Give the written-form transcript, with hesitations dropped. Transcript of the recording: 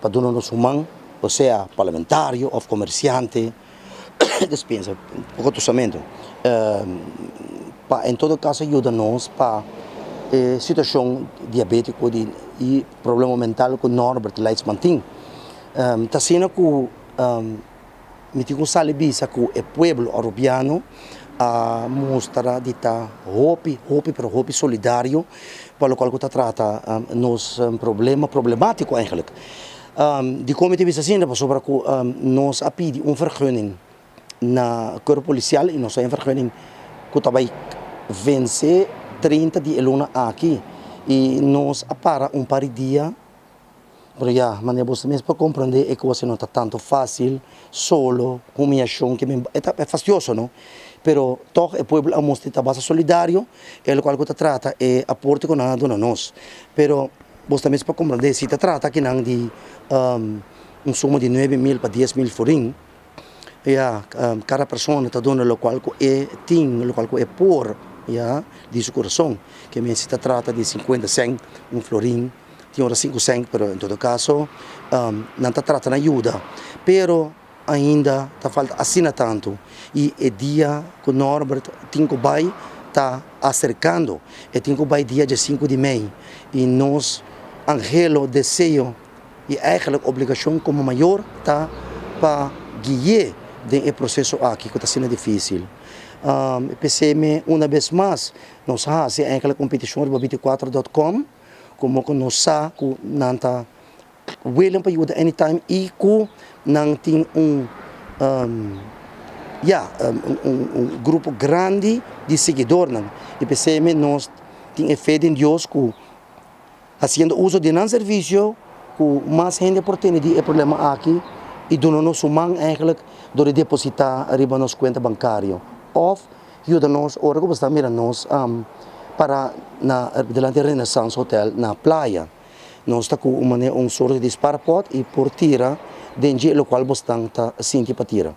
Pa duna nos un man, o sea parlamentario of comerciante, despensa, poco tosamento, pa en todo caso yuda nos pa e situacion diabetico di y problema mental cu Norbert Leidsman tin. Ta asina cu mi tin cu sali bisa cu e pueblo Arubiano a mustra di ta hopi, hopi, pero hopi solidario pa locual cu ta trata nos problema, problematico eigenlijk. Dicon mi ta bisa asina? Pasobra cu nos a pidi un vergunning na Cuerpo Policial y nos a un vergunning cu ta bay vence 30 di e luna aki y nos a para un par di dia. Pero ya, manera boso mes por comprende e cosa no ta tanto facil, solo, humiacion, ke men, e ta fastioso no, pero toch e pueblo a mustra di ta basta solidario, e locual cu ta trata e aporte cu nan a duna nos. Pero boso ta mes por comprende si ta trata akinan di un suma di 9000 pa 10,000 florin, ya, cada persona ta duna locual cu e tin, locual cu e por, ya, di su corazon, ke men si ta trata di 50 cent, un florin, tin ora 5 cent, pero en todo caso nan ta trata na yuda, pero ainda ta falta asina tanto y e dia cu Norbert tin cu bay ta acercando, e tin cu bay dia 5 di mei y nos anhelo, deseo y eigenlijk obligacion como mayor ta pa gui'e den e proceso aki cu ta asina dificil. PCM una vez mas nos haci eigenlijk un peticion riba 24.com, como cu nos sa cu nan ta willing pa yuda anytime y cu nan tin un ya, un grupo grandi di seguidornan y PCM nos tin e fe den Dios cu haciendo uso di nan servicio cu mas hende por tene di e problema aki y duna nos un man eigenlijk door di deposita riba nos cuenta bancario of yuda nos ora cu bo sta mira nos para na delante Renaissance Hotel na Playa. Nos ta cu un manera un soort di spaarpot y por tira den dje locual bo stan ta sinti pa tira.